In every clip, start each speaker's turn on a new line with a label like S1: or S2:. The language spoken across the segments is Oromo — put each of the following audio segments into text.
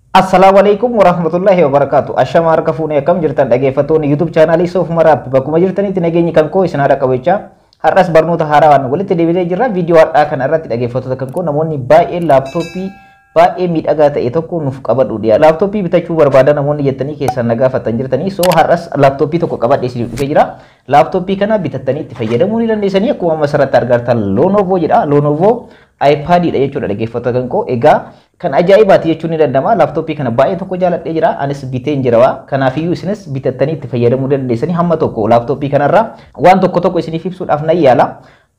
S1: Assalaamu alaikum warahmatullahi wabarakatuh. Ashama harka fuunee, akkam jirtan dhaggeeffattoonni YouTube chaanaalii Soof Maraap? Bakkuma jirtanitti nageenyi kan koo isin haadha qabachaa, har'as barnoota haarawaan walitti deebinee jirra. Viidiyoo har'aa kana irratti, dhaggeeffattoota kan koo, namoonni baay'een laaptooppii baay'ee miidhagaa ta'e tokko nuuf qabadhu dhiyaata. Laaptooppii bitachuu barbaada namoonni jettanii keessan na gaafattan jirtanii, so har'as laaptooppii tokko qabadhee isiniif dhufee jira. Laaptooppii kana bitattanii itti fayyadamuu ni dandeessanii. Akkuma amma asirratti argartan Lenovo jedha. Lenovo iPad dha jechuudha, dhaggeeffattoota kan koo. Egaa kan ajaa'ibaati jechuun ni danda'ama. Laaptooppii kana baay'ee tokko jaaladhee jira. Anis biteen jira. Kanaafiyyuu isinis bitattanii itti fayyadamuu dandeessanii. Hamma tokko laaptooppii kanarraa waan tokko tokko isiniif ibsuudhaaf nan yaala.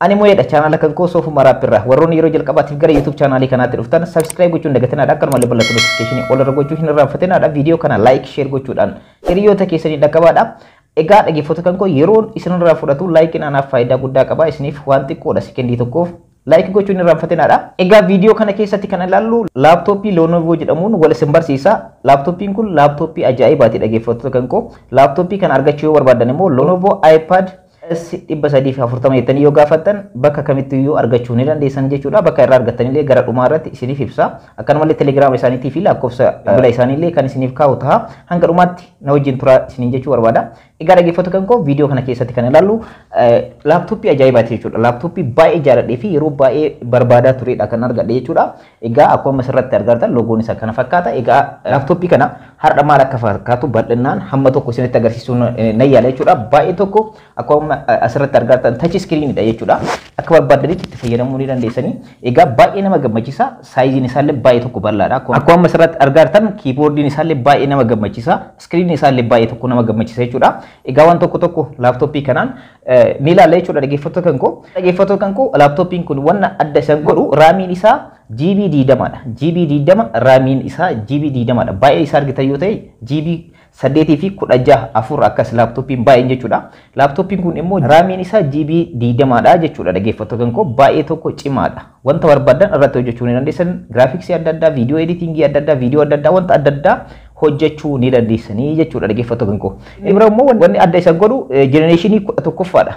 S1: Ani moo'eedha, chaanaala kan koo Soofuma Maraap irraa. Warroonni yeroo jalqabaatiif gara YouTube chaanaalii kanaatti dhuftan subscribe gochuun dagatinaadha. Akkanumallee mallattoo notification ol irra gochuu hin irraanfatinaadha. Viidiyoo kana like, share gochuudhaan hiriyoota keessanii dhaqqabaadha. Egaa dhaggeeffattoota kan koo, yeroo isinirraa fudhatu likeiin anaaf faayidaa guddaa qaba. Isiniif waan xiqqoodha, sekendii tokkoof like gochuun hin irraanfatinaadha. Egaa viidiyoo kana keessatti kan ilaallu laaptooppii Lenovo jedhamuun wal isin barsiisa. Laaptooppiin kun laaptooppii ajaa'ibaati, dhaggeeffattoota kan koo. Laaptooppii kana argachuu yoo barbaadan immoo Lenovo iPad S340 jettanii yoo gaafattan bakka kamittiyyuu argachuu ni dandeessan jechuudha. Bakka irraa argattanillee gara dhumaa irratti isiniif ibsa. Akkanumallee telegiraama isaaniitii fi lakkoofsa bilbila isaaniillee kan isiniif kaa'u ta'a. Hanga dhumaatti na wajjin turaa isiniin jechuu barbaada. Egaa dhaggeeffattoota kan koo, viidiyoo kana keessatti kan ilaallu laaptooppii ajaa'ibaati jechuudha. Laaptooppii baay'ee jaaladhee fi yeroo baay'ee barbaadaa turedha kan argadhe jechuudha. Egaa akkuma asirratti argartan loogoon isaa kana fakkaata. Egaa laaptooppii kana har'a maal akka fakkaatu bal'inaan hamma tokko isinitti agarsiisuu nan yaala jechuudha. Baay'ee tokko akkuma asirratti argartan touch screenidha jechuudha. Akka barbaadanitti itti fayyadamuu ni dandeessanii. Egaa baay'ee nama gammachiisa. Sizeiin isaallee baay'ee tokko bal'aadha. Akkuma asirratti argartan keyboardiin isaallee baay'ee nama gammachiisa. Screeniin isaallee baay'ee tokko nama gammachiisa jechuudha. Egaa waan tokko tokko laaptooppii kanaan ni ilaalla jechuudha, dhaggeeffattoota kan koo. Dhaggeeffattoota kan koo, laaptooppiin kun wanna adda isaan godhu RAMiin isaa GB 20dha. GB 20, RAMiin isaa GB 20dha. Baay'ee isaa argitan yoo ta'e GB 8 fi 16 4 akkas laaptooppiin baay'een jechuudha. Laaptooppiin kun immoo RAMiin isaa GB 20dha jechuudha, dhaggeeffattoota kan koo, baay'ee tokko cimaadha. Wanta barbaadan irratti hojjechuu ni dandeessan. Graphicsii adda addaa, viidiyoo editingii adda addaa, viidiyoo adda addaa, wanta adda addaa hojjechuu ni dandeessanii jechuudha, dhaggeeffattoota kan koo. Inni biraa immoo wanni adda isa godhu generationii 11ffaadha.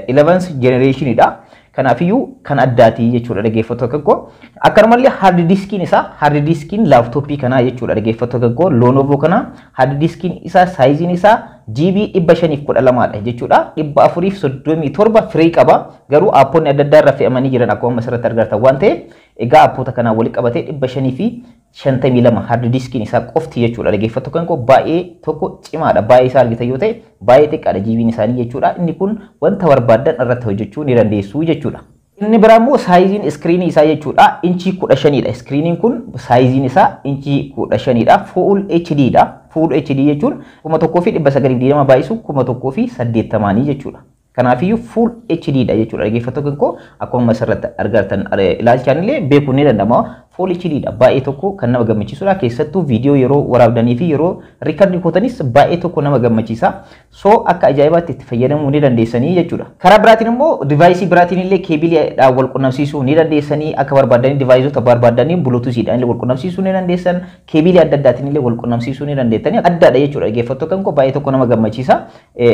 S1: 11th generationiidha. Kanaafiyyuu kan addaati jechuudha, dhaggeeffattoota kan koo. Akkanumallee hard diskiin isaa, hard diskiin laaptooppii kanaa jechuudha, dhaggeeffattoota kan koo, Lenovo kana hard diskiin isaa sizeiin isaa GB 512dha jechuudha. 437 free qaba. Garuu apponni adda addaa irra fe'amanii jiran akkuma asirratti argartan waan ta'eef, egaa appoota kanaan walitti qabatee 552 hard diskiin isaa qofti jechuudha. Dhaggeeffattoota kan koo, baay'ee tokko cimaadha. Baay'ee isaa argitan yoo ta'e baay'ee xiqqaadha GB'n isaanii jechuudha. Inni kun wanta barbaadan irratti hojjechuu ni dandeessu jechuudha. Inni biraa immoo sizeiin screenii isaa jechuudha. Inchii 15dha. Screeniin kun sizeiin isaa inchii 15dha. Full HD dha. Full HD jechuun 1920 baay'isu 1080nii jechuudha. Kanaafiyyuu full HD dha jechuudha. Dhaggeeffattoota kan koo, akkuma asirratti argartan ilaalchaan illee beekuun ni danda'ama. Full HD dha. Baay'ee tokko kan nama gammachiisudha. Keessattuu viidiyoo yeroo waraabdanii fi yeroo record gootanis baay'ee tokko nama gammachiisa. So akka ajaa'ibaatti itti fayyadamuu ni dandeessanii jechuudha. Karaa biraatiin immoo deviceii biraatiin illee cableiidhaan wal qunnamsiisuu ni dandeessanii. Akka barbaadanii deviceota barbaadanii Bluetoothiidhaan illee wal qunnamsiisuu ni dandeessan. Cableii adda addaatiin illee wal qunnamsiisuu ni dandeettanii. Addaadha jechuudha. Dhaggeeffattoota kan koo, baay'ee tokko nama gammachiisa.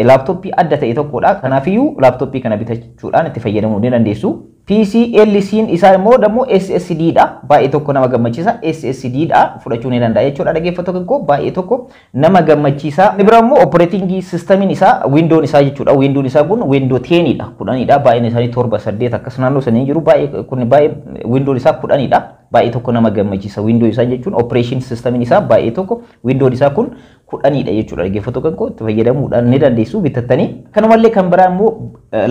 S1: Laaptooppii adda ta'e tokkodha. Kanaafiyyuu laaptooppii kana bitachuudhaan itti fayyadamuu ni dandeessu. PCLC'n isaa immoo dammoo SSD dha. Baay'ee tokko nama gammachiisa. SSD dha fudhachuu ni danda'a jechuudha. Dhaggeeffattoota koo, baay'ee tokko nama gammachiisa. Inni biraa immoo operating systemiin isaa Windown isaa jechuudha. Windown isaa kun Window 10 dha. 10dha. Baay'een isaanii 7, 8 akkas naannoo sanii jiru. Baay'ee kun baay'ee Windown isaa 10dha. Baay'ee tokko nama gammachiisa. Window isaa jechuun operation systemiin isaa baay'ee tokko Windown isaa kun 10dha jechuudha. Dhaggeeffattoota koo, itti fayyadamuudhaan ni dandeessu bitattanii. Kanumallee kan biraa immoo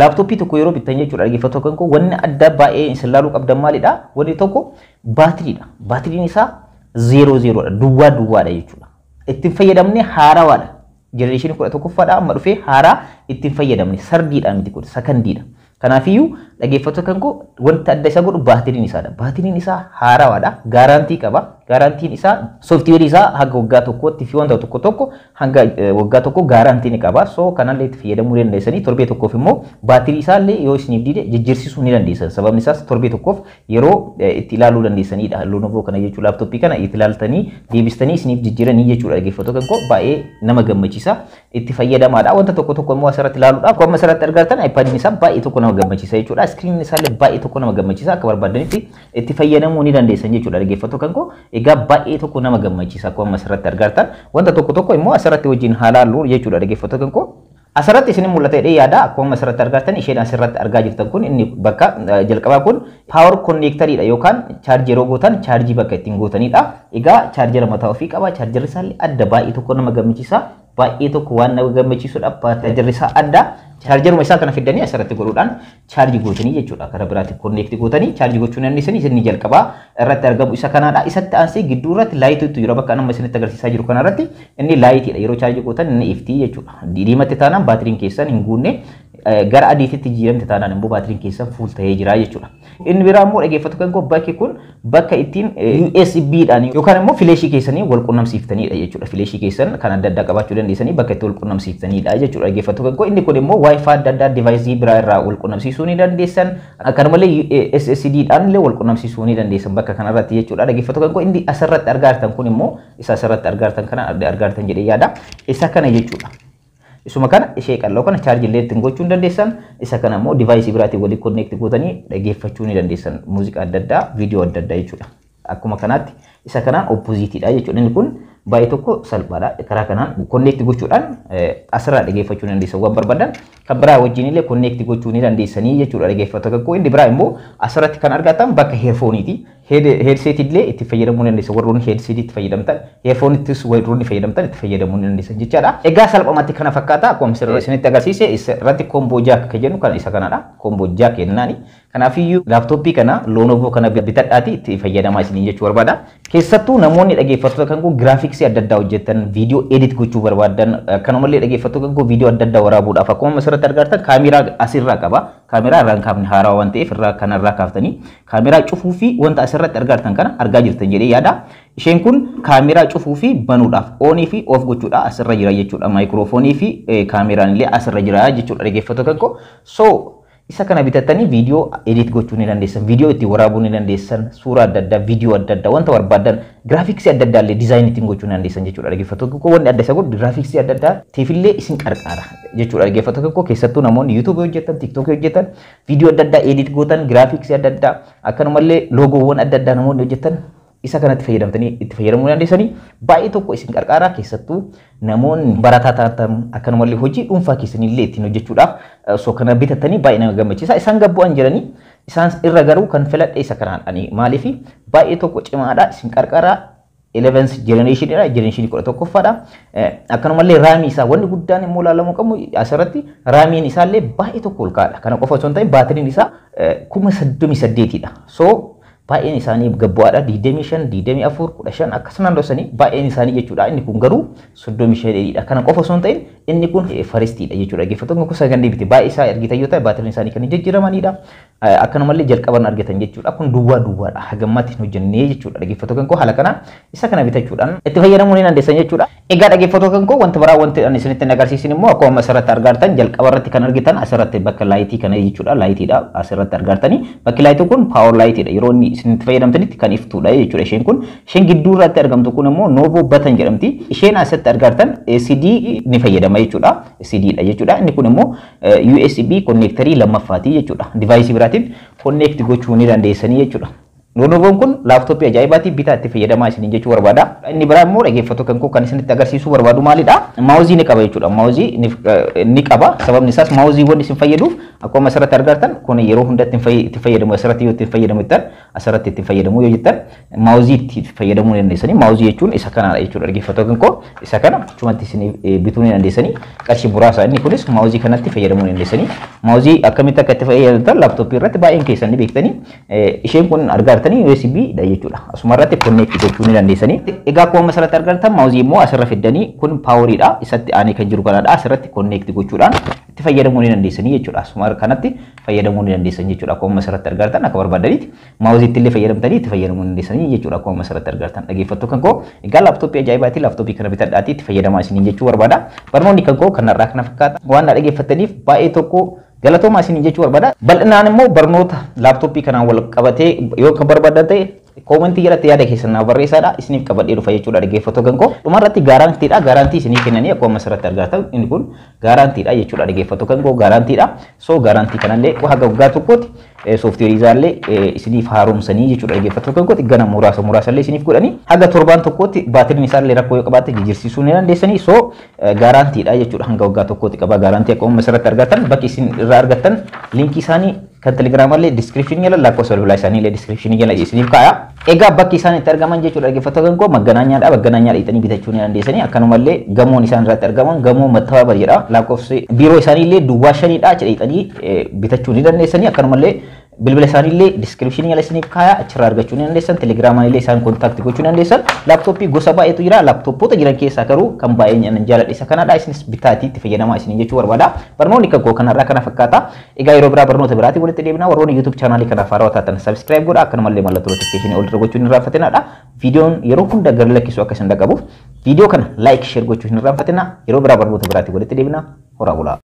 S1: laaptooppii tokko yeroo bittan jechuudha, dhaggeeffattoota koo, wanni adda baay'ee isin ilaaluu qabdan maalidha? Wanni tokko baatiriidha. Baatiriin isaa zero zerodha. Duwwaa duwwaadha jechuudha. Ittiin fayyadamne haarawaadha. Generationii 11ffaadha amma dhufee haaraa ittiin fayyadamne, thirdiidha miti, kun secondiidha. Kanaafiyyuu dhaggeeffattoota kan koo, wanta adda isa godhu baatiriin isaadha. Baatiriin isaa haarawaadha. Guarantee qaba. Guaranteen isaa softwareii isaa hanga waggaa tokkootti fi wanta tokko tokko hanga waggaa tokko guarantee ni qaba. So kanallee itti fayyadamuu dandeessanii, torbee tokkoof immoo baatirii isaallee yoo isiniif dide jijjiirsisuu ni dandeessan. Sababni isaas torbee tokkoof yeroo itti ilaaluu dandeessanidha. Lenovo kana jechuun laaptooppii kana itti ilaaltanii deebistanii isiniif jijjiiranii jechuudha. Dhaggeeffattoota kan koo, baay'ee nama gammachiisa. Itti fayyadamaadha. Wanta tokko tokko immoo asirratti ilaaluudhaaf akkuma asirratti argattan iPadiin isaa baay'ee tokko nama gammachiisa jechuudha. Screeniin isaallee baay'ee tokko nama gammachiisa. Akka barbaadanitti itti fayyadamuu ni dandeessan jechuudha, dhaggeeffattoota kan koo. Egaa baay'ee tokko nama gammachiisa akkuma asirratti argartan. Wanta tokko tokko immoo asirratti wajjin haalaallu jechuudha dhaggeeffattoota kan koo. Asirratti isin mul'ata jedhee yaada. Akkuma asirratti argartan, isheen asirratti argaa jirtan kun, inni bakka jalqabaa kun power connectoriidha yookaan chaarjii yeroo gootan chaarjii bakka ittiin gootanidha. Egaa chaarjera mataa ofii qaba. Chaarjerri isaallee adda, baay'ee tokko nama gammachiisa. Baay'ee tokko waan nama gammachiisudha. Chaarjerri isaa adda. Chaarjeruma isaa kana fiddanii asirratti godhuudhaan chaarjii gootanii jechuudha. Karaa biraatti connect gootanii chaarjii gochuu dandeessanii. Inni jalqabaa irratti argamu isa kanaadha. Isatti aansee gidduu irratti lightiitu jira. Bakka nama isinitti agarsiisaa jiru kanarratti inni lightiidha. Yeroo chaarjii gootan inni iftii jechuudha. Diimatti taanaan baatiriin keessan hin guunne, gara adiititti jijjiiramte taanaan immoo baatiriin keessan full ta'ee jira jechuudha. Inni biraa immoo, dhaggeeffattoota kan koo, bakki kun bakka ittiin USB dhaan yookaan immoo fileeshii keessanii wal qunnamsiiftanidha jechuudha. Fileeshii keessan kan adda addaa qabaachuu dandeessanii bakka itti wal qunnamsiiftanidha jechuudha. Dhaggeeffattoota kan koo, inni kun immoo WiFi adda addaa deviceii biraa irraa wal qunnamsiisuu ni dandeessan. Akkanumallee SSD dhaan illee wal qunnamsiisuu ni dandeessan bakka kanarratti jechuudha. Dhaggeeffattoota kan koo, inni asirratti argaa jirtan kun immoo isa asirratti argaa jirtan kana argaa jirtan jedhee yaada. Isa kana jechuudha. Isuma kana ishee qal'oo kana chaarjii illee ittiin gochuu ni dandeessan. Isa kana immoo deviceii biraatiin walii connect gootanii dhaggeeffachuu ni dandeessan. Muuziqaa adda addaa, viidiyoo adda addaa jechuudha. Akkuma kanaatti isa kanaan oppositeiidha jechuudha. Inni kun baay'ee tokko salphaadha. Karaa kanaan connect gochuudhaan asirraa dhaggeeffachuu ni dandeessan waan barbaadan. Kan biraa wajjin illee connect gochuu ni dandeessanii jechuudha, dhaggeeffattoota koo. Inni biraa immoo asirratti kan argatan bakka headphoneiiti. Headsetii illee itti fayyadamuu ni dandeessan. Warroonni headsetii itti fayyadamtan, headphoneittis warroonni fayyadamtan itti fayyadamuu ni dandeessan jechaadha. Egaa salphumatti kana fakkaata. Akkuma isinitti agarsiise, irratti combo jack kan jennu kan isa kanadha. Combo jack jennaani. Kanaafiyyuu laaptooppii kana, Lenovo kana bitadhaati itti fayyadamaa isiniin jechuu barbaada. Keessattuu namoonni, dhaggeeffattoota kan koo, graphicsii adda addaa hojjetan, viidiyoo edit gochuu barbaadan, akkanumallee, dhaggeeffattoota kan koo, viidiyoo adda addaa waraabuudhaaf, akkuma asirratti argartan kaameraa asirraa qaba. Kaameraa irraa hin kaafne, haarawaa waan ta'eef irraa kanarraa kaaftanii kaameraa cufuu fi wanta asirratti argartan kana argaa jirtan jedhee yaada. Isheen kun kaameraa cufuu fi banuudhaaf, onii fi off gochuudha asirra jira jechuudha. Maayikiroofoonii fi kaameraan illee asirra jira jechuudha, dhaggeeffattoota kan koo. So isa kana bitattanii viidiyoo edit gochuu ni dandeessan, viidiyoo ittiin waraabuu ni dandeessan, suuraa adda addaa, viidiyoo adda addaa, wanta barbaadan, graphicsii adda addaa illee design ittiin gochuu ni dandeessan jechuudha. Dhaggeeffattoota koo, wanni adda isa godhu graphicsii adda addaa tiifillee isin qarqaara jechuudha. Dhaggeeffattoota koo, keessattuu namoonni YouTubeii hojjetan, TikTokii hojjetan, viidiyoo adda addaa edit gootan, graphicsii adda addaa, akkanumallee loogoowwan adda addaa namoonni hojjetan isa kanatti fayyadamtanii itti fayyadamuu dandeessanii, baay'ee tokko isin qarqaara. Keessattuu namoonni barataa taatan, akkanumallee hojii dhuunfaa keessanii illee ittiin hojjechuudhaaf osoo kana bitattanii baay'ee nama gammachiisa. Isaan gabbu'an jiranii, isaan irra garuu kan filadhe isa kanaan ani. Maaliif? Baay'ee tokko cimaadha, isin qarqaara. 11th generation dha, generation 11ffaadha. Akkanumallee RAMii isaa, wanni guddaan immoo ilaalamuu qabu asirratti RAMiin isaallee baay'ee tokko ol ka'aadha. Kana qofa osoo hin ta'in baatiriin isaa 38,000dha. So baay'een isaanii gabbu'aadha. 25, 24, 15 akkasumaan dhoksanii baay'een isaanii jechuudha. Inni kun garuu 35dha. Kana qofa osoo hin ta'in inni kun firstiidha jechuudha. Dhaggeeffattoonni kun secondii miti. Baay'ee isaa argitan yoo ta'e baatiriin isaanii kan jijjiiramanidha. Akkanumallee jalqaban argatan jechuudha. Kun duwwaa duwwaadha. Hagammaatti hin hojjennee jechuudha. Dhaggeeffattoonni koo, haala kanaan isa kana bitachuudhaan itti fayyadamuu ni dandeessan jechuudha. Egaa dhaggeeffattoota koo, wanta biraa wanti ani isinitti hin agarsiisin immoo akkuma asirratti argartan, jalqaba irratti kan argitan asirratti bakka lightii kana jechuudha. Lightiidha asirratti argartanii. Bakki lightii kun power lightiidha. Yeroo inni isinitti fayyadamtanitti kan iftuudha jechuudha isheen kun. Isheen gidduu irratti argamtu kun immoo Lenovo button jedhamti. Isheen asitti argartan CD ni fayyadama jechuudha. CD dha jechuudha. Inni kun immoo USB connectorii lammaffaati jechuudha. Deviceii biraatiin connect gochuu ni dandeessanii jechuudha. Lenovoon kun laaptooppii ajaa'ibaati, bitaa itti fayyadamaa isiniin jechuu barbaada. Inni biraa immoo, dhaggeeffattoota kan koo, kan isinitti agarsiisuu barbaadu maalidha? Mouseii ni qaba jechuudha. Mouseii ni qaba. Sababni isaas mouseiiwwan isin fayyaduuf, akkuma asirratti argartan kun yeroo hunda itti fayyadamu, asirratti yoo itti fayyadamu jettan, asirratti itti fayyadamu yoo jettan, mouseii itti fayyadamuu ni dandeessanii. Mouseii jechuun isa kanaadha jechuudha, dhaggeeffattoota kan koo. Isa kana achumatti isin bituu ni dandeessanii, qarshii muraasa. Inni kunis mouseii kanatti fayyadamuu ni dandeessanii. Mouseii akkamitti akka itti fayyadamtan laaptooppii irratti baay'een keessan ni beektanii. Isheen kun argartanii USB dha jechuudha. Asuma irratti connect gochuu ni dandeessanii. Egaa akkuma asirratti argartan mouseii immoo asirra fiddanii, kun poweriidha. Isatti aanee kan jiru kanadha. Asirratti connect gochuudhaan itti fayyadamuu ni dandeessanii jechuudha. Asuma kanatti fayyadamuu ni dandeessan jechuudha. Akkuma asirratti argartan akka barbaadanitti mouseiitti illee fayyadamtanii itti fayyadamuu ni dandeessanii jechuudha. Akkuma asirratti argartan, dhaggeeffattuu kan koo, egaa laaptooppii ajaa'ibaati. Laaptooppii kana bitadhaatii itti fayyadamaa isiniin jechuu barbaada. Barnoonni kan koo kanarraa kana fakkaata. Waan na dhaggeeffattaniif baay'ee tokko Galatoomaa isin jechuu barbaada. Bal'inaan immoo barnoota laaptooppii kanaan wal qabatee yoo kan barbaadan ta'e koomentii jalatti yaada keessan naaf barreessaadha, isiniif qabadhee dhufa jechuudha, dhaggeeffattoota kan koo. Dhumarratti gaarantiidha. Gaarantii isinii kennanii akkuma asirratti argatan inni kun gaarantiidha jechuudha, dhaggeeffattoota kan koo, gaarantiidha. So gaarantii kanallee haga waggaa tokkotti sooftiweerii isaallee isiniif haaromsanii jechuudha, dhaggeeffattoota kan koo. Gana muraasa muraasallee isiniif godhanii haga torbaan tokkotti baatiriin isaallee rakkoo yoo qabaatte jijjiirsiisuu ni dandeessanii. So gaarantiidha jechuudha, hanga waggaa tokkotti qaba gaarantii. Akkuma asirratti argatan bakki isin irraa argattan liinkii isaanii kan telegiraamallee diskiripshinii jala, lakkoofsa bilbilaa isaanii illee diskiripshinii jala isiniif kaa'a. Egaa bakki isaan itti argaman jechuudha, dhaggeeffattoota kan koo, Magganaanyaadha. Magganaanyaa dhiqxanii bitachuu ni dandeessanii. Akkanumallee gamoon isaan irratti argaman gamoo Mattababar jedha. Lakkoofsi biiroo isaanii illee 0,5dha jedhanii bitachuu ni dandeessanii. Akkanumallee bilbila isaanii illee diskiripshinii jala isiniif kaaya, achirraa argachuu ni dandeessan. Telegiraamaan illee isaan kontaakti gochuu ni dandeessan. Laaptooppii gosa baay'eetu jira. Laaptooppoota jiran keessaa garuu kan baay'ee nan jaaladhe isa kanadha. Isinis bitaatii itti fayyadamaa isiniin jechuu barbaada. Barnoonni kan koo kanarraa kana fakkaata. Egaa yeroo biraa barnoota biraatiin walitti deebina. Warroonni YouTube chaanaalii kanaaf haarawaa taatan subscribe godha. Akkanumallee mallattoo notifiikeeshinii ol irra gochuu hin irraanfatinaadha. Viidiyoon yeroo hunda gara lakkisu akka isin dhaqqabuuf viidiyoo kana like, share gochuu hin irraanfatina. Yeroo biraa barnoota biraatiin walitti deebina. Horaa bulaa.